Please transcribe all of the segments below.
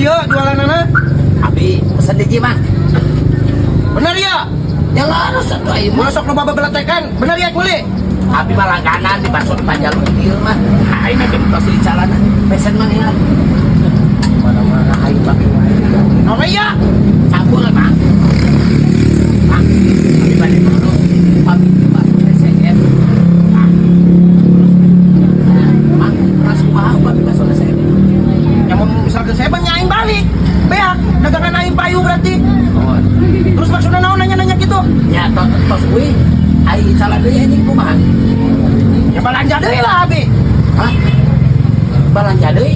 dieu jualanana. Abi pesen hiji, Mang. Bener ya? Ya harus atuh aing mah. Mun sok loba bebeletekan, bener ya meuli? Abi mah langganan di bakso di Panjalu dieu mah. Nah, aing mah tos di calana. Pesen, Mang, ya. Mana-mana aing pake wae. Naon ya? Campur, Mang. Mang, abi bade dulu. Abi bakso SCM. Nah. Mang, ras kumaha upami bakso SCM? Ya mun misalkan saya mah aing balik. Beak, dagangan aing payu berarti. Oh, Terus maksudnya naon nanya-nanya gitu? ya tos tos euy. Ai calana deui anjing kumaha? Ya balanja deui lah abi. Hah? Balanja deui?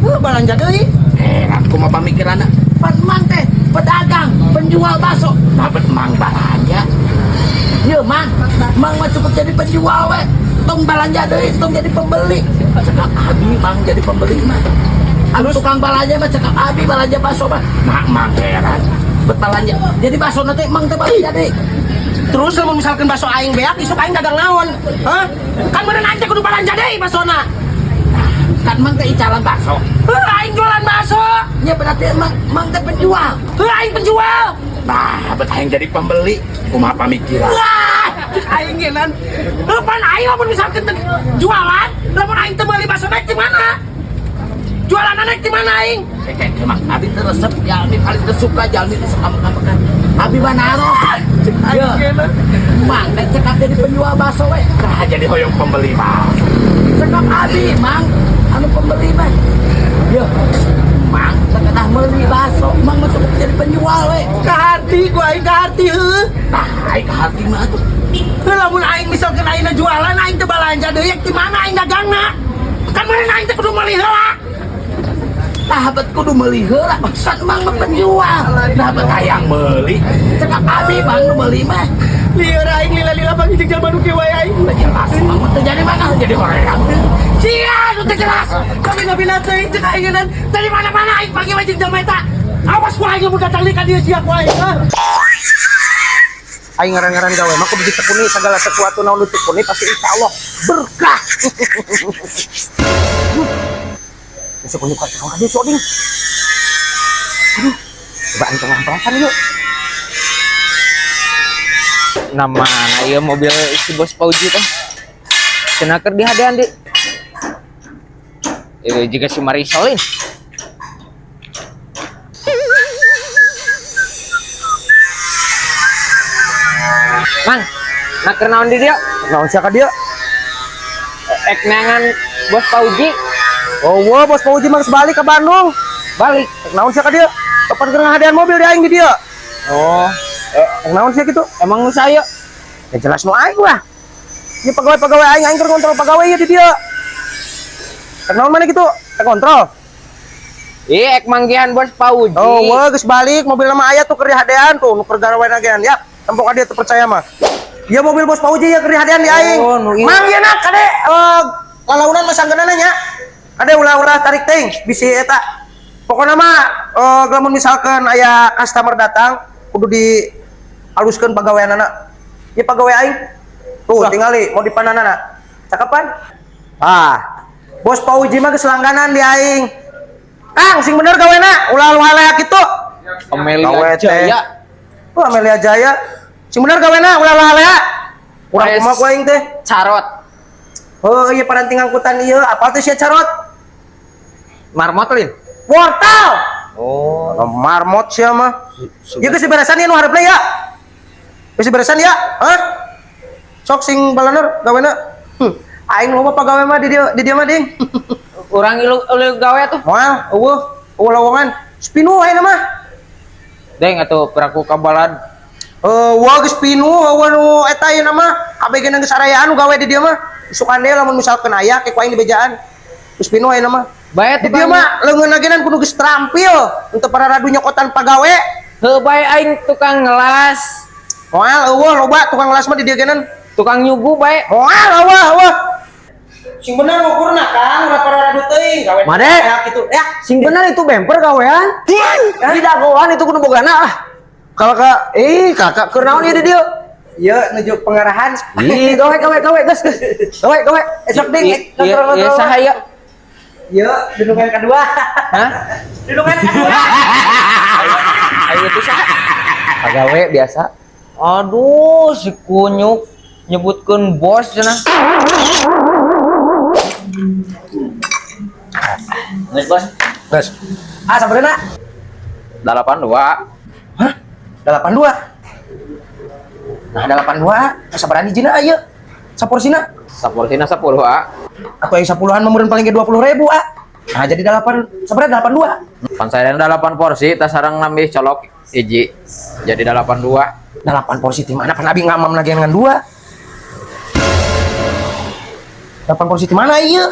Heuh, balanja deui. Heran kumaha pamikiranna. Pan mang teh pedagang, penjual bakso. Nah, bet mang balanja. Ye mang, mang mah cukup jadi penjual we. Tong balanja deui, tong jadi pembeli. Cekap abi mang jadi pembeli mah. Anu tukang balanja mah cekap abi balanja bakso mah. Nah, mang heran. Bet balanja. Jadi bakso teh mang teh balanja deui. Terus lamun misalkan bakso aing beak, isuk aing dagang naon? Hah? Kan meureun aing teh kudu balanja deui baksona. Kan mang teh icalan bakso. Heuh, aing jualan bakso. Ya berarti mang mang teh penjual. Heuh, aing penjual. Nah, bet aing jadi pembeli. Kumaha pamikiran? Wah, cek aing ge nan. Heuh, pan aing lamun misalkan teu jualan, lamun aing teu meuli bakso naik di mana? Jualan naik di mana aing? Kayak emang abi teu resep jalmi paling teu suka jalmi teu suka makan. Abi mah naruh. Cek aing ge nan. Mang teh cekap jadi penjual bakso we. Nah, jadi hoyong pembeli bakso. Cekap abi mang anu pembeli mah. Yo. Mang teu kedah meuli bakso, mang mah cukup jadi penjual we. Kaharti ku aing kaharti heuh. Nah, aing ka hati mah atuh. Heuh, lamun aing misalkan aing jualan aing teu balanja deui di mana aing dagangna? Kan meureun aing teh kudu meuli heula. Nah, bet kudu meuli heula. Kan mang mah penjual. Nah, bet hayang meuli. Cekap abi mang nu meuli mah. Lieur aing lila-lila panggil jeung jalma nu kieu wae aing. Teu jelas mang mah teu jadi mana jadi hoream. Sia, nu teu jelas. Kami nabi teuing cek aing nan. Dari mana-mana aing panggil wae jeung jalma eta. Awas ku aing lamun datang deui ka dieu sia ku aing. Hah? Aing ngaran-ngaran gawe mah kudu ditekuni segala sesuatu naon ditekuni pasti insya Allah berkah. Besok kunyuk ka dia si Oding. Aduh, coba aing tengah perasaan yuk. Nah, mana ieu mobil si bos Pauji teh? Cenah keur dihadean di. Itu juga si Marisolin. Mang, nak keur naon di dieu? Naon sia ka dieu? Ek neangan bos Pauji Oh, wah, bos Pauji mah geus balik ke Bandung. Balik. Ek naon sia ka dieu? Kapan keur ngahadean mobil di aing di dieu? Oh, Ek naon sia kitu? Emang nu saya? Ya jelas nu aing lah. Ieu pegawai-pegawai aing, aing keur ngontrol pegawai ieu di dieu. Ek naon mana kitu? Ek kontrol. Ih, ek manggihan bos Pauji. Oh, wah, geus balik mobil mah aya tuh keur dihadean tuh, nu keur garawean agean ya. Tempo ka dieu teu percaya mah. Ieu mobil bos Pauji ya keur dihadean di aing. Oh, nu ieu. Mang ieu na kade lalaunan mah sanggeunana nya. Kade ulah-ulah tarik teuing bisi eta. Pokona mah lamun misalkan aya customer datang kudu dihaluskeun pagaweanana. Ieu pagawe aing. Tuh tingali mau dipananana. Cakepan? Ah. Bos Pauji mah geus langganan di aing. Kang, sing bener gawena, ulah lu haleak kitu. Amelia Gawe teh. Jaya. Wah, Amelia Jaya. Sing bener gawena, ulah lu haleak. Kurang Wes. kumaha ku aing teh. Carot. Oh, iya paranting angkutan ieu, apal teh sia carot? Marmot lin. Wortel. Oh, Oh, marmot sia mah. Ieu geus diberesan ieu nu hareupna ya. Geus diberesan ya? Hah? Sok sing balener gawena. Aing loba pagawe mah di dieu mah ding. Urang ilu ilu gawe tuh. Moal, eueuh, eueuh lowongan. Spinu ayeuna mah. Deng atuh peraku kabalad. Wah geus pinuh eueuh nu eta ieu mah. Kabeh ge geus arayaan nu gawe di dieu mah. Isukan deui lamun misalkeun aya ke ku aing dibejaan. Geus pinuh ayeuna mah. Bae Di dieu mah leungeun lagi kudu geus terampil untuk para radu nyokotan pagawe. Heuh bae aing tukang ngelas, Moal eueuh loba tukang las mah di dieu genan. Tukang nyugu bae. Moal eueuh eueuh. Sing bener ngukurna Kang, ulah para radu teuing gawe. Made. Ya kitu. Ya. Sing bener itu bemper gawean. Di dagoan itu kudu bogana ah. Kalau kak, ih kakak keur naon ieu di dieu? Ieu nuju pengarahan. Ih, gawe gawe gawe geus geus. Gawe gawe. Esok ding Iya, iya saha ya? Yuk, dunungan kedua. Hah? Dunungan kedua. Ayo itu saha? Pagawe biasa. Aduh, si kunyuk nyebutkeun bos cenah. Geus, Bos. Bos. Ah, sabarna. 82. Hah? 82. Nah, 82. Sabaran hijina ieu. Saporsina. Saporsina 10, ah. Aku yang 10-an mah meureun paling ge 20.000, ah. Nah, jadi 8 sabaraha 82. Pan saya 8 porsi, tas sareng nambih colok hiji. Jadi 82. 8 porsi di mana? Pan abi ngamam lagi dengan dua. 8 porsi di mana ieu?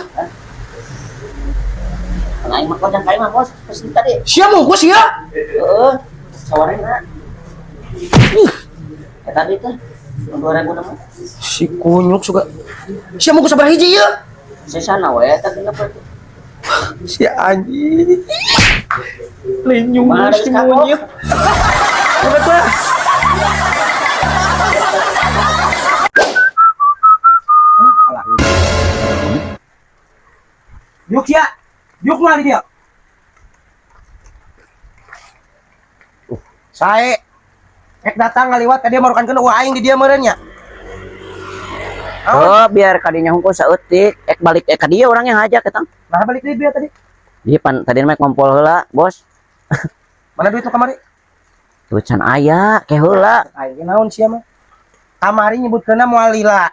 Aing mah kojang kain mah bos, pesen tadi. Sia mungkus sia. Heeh. Sawarena. Eh tadi teh 2000 nama. Si kunyuk suka. Sia mungkus sabaraha hiji ieu? Sesana we eta genep atuh. Si anjing. Lenyung Mana si geus kapok? monyet. Udah tuh. Yuk ya. Yuk mah di dia. Sae. Ek datang ngaliwat ka dia marukan kena aing di dia meureun nya. Oh, biar kadinya hungkul saeutik, ek balik ek ka dieu urang yang ngajak eta. Nah balik deui dia tadi. Iya pan tadi mah ngompol heula, Bos. Mana duit lu kamari? Tuh can aya ke heula. Aing naon sia mah? Kamari nyebutkeunna moal lila.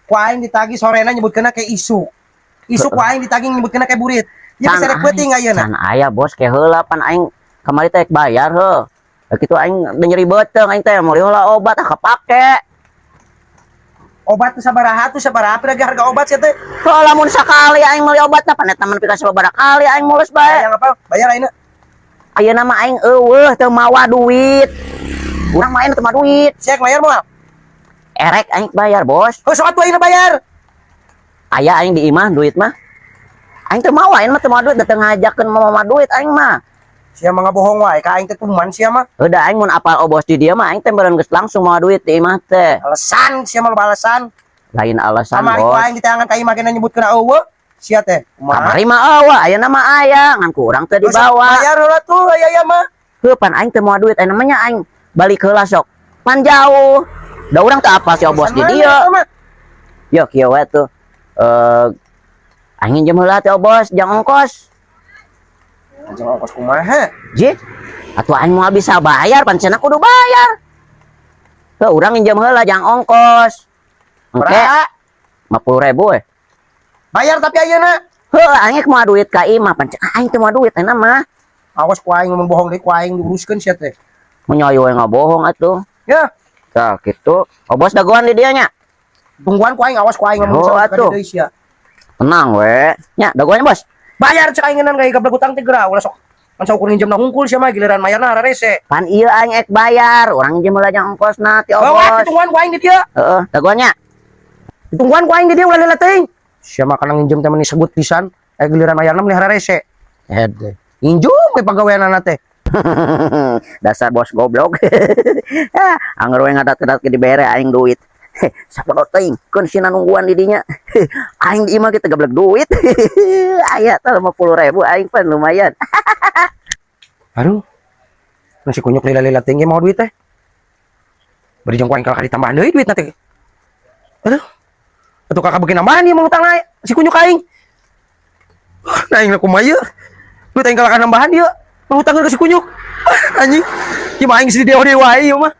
Ku aing ditagih sorena nyebutkeunna ke isu. Isu ku aing ditagih nyebutkeunna ke burit. Ya bisa rek peuting ayeuna. Can aya bos ke heula pan aing kamari teh bayar heuh. Da kitu aing da nyeri beuteung aing teh meuli heula obat ah kapake. Obat tuh sabaraha tuh sabaraha pira harga obat sia teh? Heuh lamun sakali aing meuli obatna pan eta mah nepi ka sababaraha kali aing mules bae. Hayang apa? Bayar ayeuna. Ayeuna mah aing eueuh teu mawa duit. Urang mah ayeuna teu mawa duit. Sia bayar moal? Erek aing bayar, Bos. Heuh sok atuh ayeuna bayar. Aya aing di imah duit mah. Aing teu mawa, aing mah teu mawa duit, da teu ngajakeun mawa duit aing mah. Sia mah ngabohong wae ka aing teh tuman sia mah. Udah aing mun apal obos di dia mah aing teh meureun geus langsung mawa duit di imah teh. Alasan sia mah loba alasan. Lain alasan, Kamari ku Bos. aing diteangan ka imah kena nyebutkeun eueuh. Sia teh. Kumaha? Kamari mah eueuh, ayeuna mah aya, ngan ku urang teh dibawa. Bayar heula tuh aya aya mah. Heuh pan aing teu mawa duit, ayeuna mah nya aing balik heula sok. Pan jauh. Da urang teu apal si obos di dieu. Yo kieu we tuh. Aing nginjem heula teh obos jang ongkos. Jang ongkos kumaha? Jih, atuh aing moal bisa bayar, pan cenah kudu bayar. Heuh urang nginjem heula jang ongkos. Engke Berapa? 50.000 we. Bayar tapi ayeuna. Heuh aing moal duit ka imah pan cenah aing teu moal duit ayeuna mah. Awas ku aing ngomong bohong deui ku aing diuruskeun sia teh. Mun nyoyo we ngabohong atuh. Ya, Tah kitu. Obos dagoan di dieu nya. tungguan ku aing awas ku aing ngomong Oh, sama ka atuh. deui sia. Tenang we. Nya dagoannya bos. Bayar cek aing ngeunaan gawe gablek utang teh geura ulah sok. Kan saukur nginjem na hungkul sia mah giliran mayarna hararese. Pan ieu aing ek bayar, urang nginjem heula jang ongkosna ti Bawa obos. ditungguan ku aing di dieu. Heeh, dagoannya. Ditungguan ku aing di dieu ulah lila teuing. Sia mah kana nginjem teh meni segut pisan, giliran mayarna meni hararese. Hede. Nginjem we pagaweanana teh. Dasar bos goblok. Angger we ngadat-ngadat ke dibere aing duit. Sapodo teuing, keun sina nungguan di dinya. Aing di imah kita gablek duit. Aya tah 50.000 aing pan lumayan. Aduh. Nasi kunyuk lila-lila teuing ge mau duit teh. Bari jeung ku aing kalah ditambahan deui duit teh. Aduh. Atuh kakak bikin nambahan ieu mah utang naik si kunyuk aing. Nah, aing kumaha ieu? Duit aing kalah nambahan ieu. Mau utang ke si kunyuk. Anjing. Ieu mah aing si dewa-dewa ieu mah.